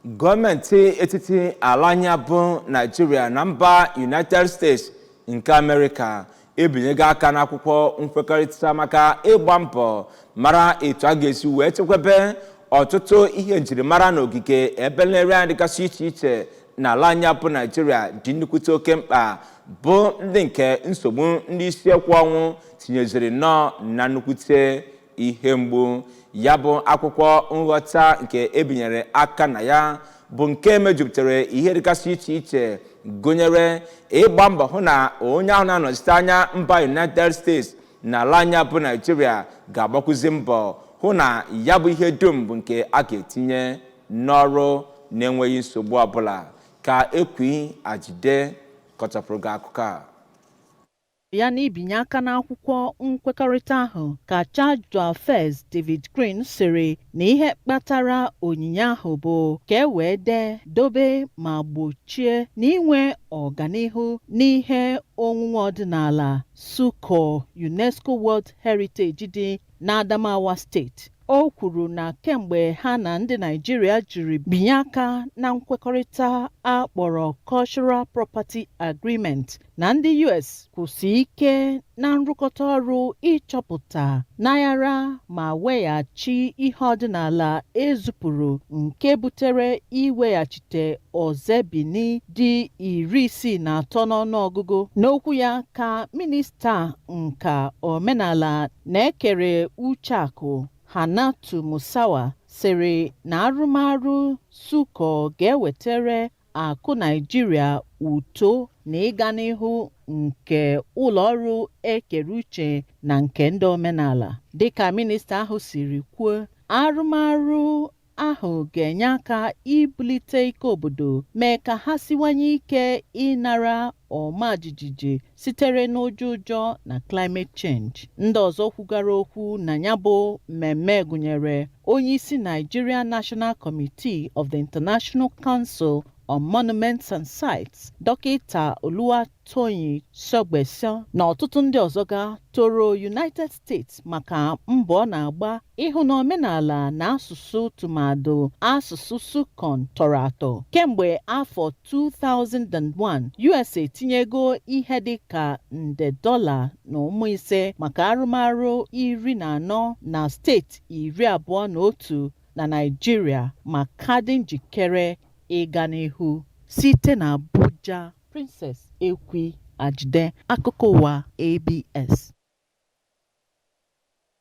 Gọọmenti etiti ala anyị bụ Naijiria na mba United States nke Amerịka ebinyego aka n'akwụkwọ nkwekọrịta maka ịgba mbọ mara etu a ga-esi wee chekwebe ọtụtụ ihe njirimara n'ogige ebe nlereanya dịgasị iche iche n'ala anyị bụ Naijiria dị nnukwute oke mkpa, bụ ndị nke nsogbu ndị isi ekwe ọnwụ tinyeziri nnọọ na nnukwute ihe mgbu. Ya bụ akwụkwọ nghọta nke ebinyere aka na ya bụ nke mejupụtara ihe dịgasị iche iche, gụnyere ịgba mbọ hụ na onye ahụ na-anọchite anya mba United States n'ala anyị bụ Naijiria ga-agbakwuzi mbọ hụ na ya bụ ihe dum bụ nke a ga-etinye n'ọrụ na-enweghị nsogbu ọbụla. Ka Ekwi Ajide kọchapụrụ gị akụkọ a. Ya na ibinye aka n'akwụkwọ nkwekọrịta ahụ ka Charge d'Affaires David Green sịrị na ihe kpatara onyinye ahụ bụ ka e wee dee, dobe ma gbochie na inwe ọganihu n'ihe onwunwe ọdịnala Sukur UNESCO World Heritage dị n'Adamawa Steeti. O kwuru na kemgbe ha na ndị Naịjirịa jiri binye aka na nkwekọrịta a kpọrọ Cultural Property Agreement na ndị US kwụsị ike na nrụkọta ọrụ ịchọpụta, naghara ma weghachi ihe ọdịnala ezupụrụ, nke butere iweghachite Ozebini dị 63 n'ọnụọgụgụ. N'okwu ya ka Minista Nka, Omenala na Ekere Uche Akụ, Hannatu Musawa, sịrị na arụmarụ Sukur ga-ewetere akụ Naịjirịa uto na ịga n'ihu nke ụlọọrụ ekere uche na nke ndị omenala. Dịka minista ahụ siri kwuo, arụmarụ ahụ ga-enye aka ibulite ike obodo, mee ka ha siwanye ike ịnara ọma jijiji sitere n'ụjọ ụjọ na climate change. Ndị ọzọ kwugara okwu na ya bụ mmemme gụnyere onyeisi Nigeria National Committee of the International Council on Monuments and Sites, Dọkịta Oluwatoyin Sogbesan, na ọtụtụ ndị ọzọ ga toro United States maka mbọ ọ na-agba ịhụ na omenala na asụsụ, tụmadụ asụsụ Sukon, tọrọ atọ. Kemgbe afọ 2001, US etinyego ihe dị ka nde dọla na ụma ise maka arụmarụ 14 na steeti 21 na Naịjirịa, ma ka dị njikere ịga n'ihu. Site na Abuja, Princess Ekwi Ajide, akụkọ ụwa ABS.